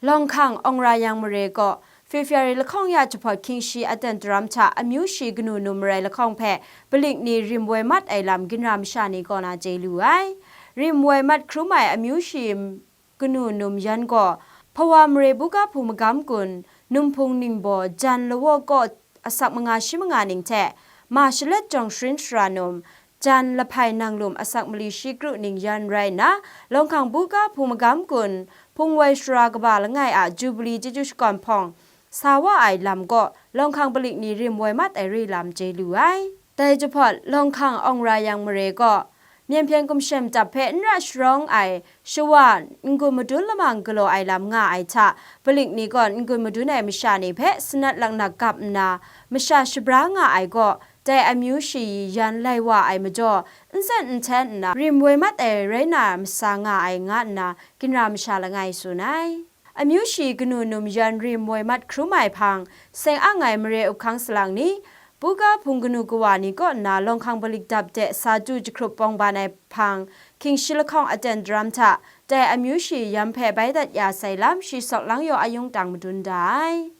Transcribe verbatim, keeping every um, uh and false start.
Lawng hkang Awng Ra Yang mare kaw, February lahkawng ya jahpawt hkying shi aten daram hta amyu shi kanu num marai lahkawng hpe palik ni rim woi mat ai lam ginra masha ni kaw na chye lu ai. Rim woi mat hkrum ai amyu shi kanu num yan gaw, Hpawa mare buga hpung magam kun, Numhpung Ningbaw, jan lawaw kaw asak manga shi manga ning hte, ma shalet jawng sharin shara num, jan lahpai nanglum asak mali shi kru ning yan rai nna, Lawng hkang buga hpung magam kun, hpung woi shara kaba langai a Jubili chyeju shakawn hpawng sa wa ai lam kaw, Lawng hkang palik ni rim woi mat ai re lam chye lu ai. Dai jahpawt, Lawng hkang Awng Ra Yang mare kaw, Myen hpyen gumshem dap hpe n ra sharawng ai shawa n-gun madun lamang galaw ai lam nga ai hta, palik ni gaw n-gun madun ai masha ni hpe sanat laknak gap nna, masha shabra nga ai gaw, dai amyu shayi yan lai wa ai majaw, n sen n hten nna rim woi mat ai rai na masa nga ai, nga nna ginra masha langai tsun ai. Amyu shi kanu num yan rim woi mat hkrum ai hpang, seng ang ai mare up hkang salang ni, buga hpung kanu kawa ni kaw nna Lawng hkang palik dap de sa du jahkrup pawng ban ai hpang, hkying shi lahkawng aten daram hta, dai amyu shi yan hpe bai dat ya sai lam shi sawk lang yaw ayung tang madun da ai.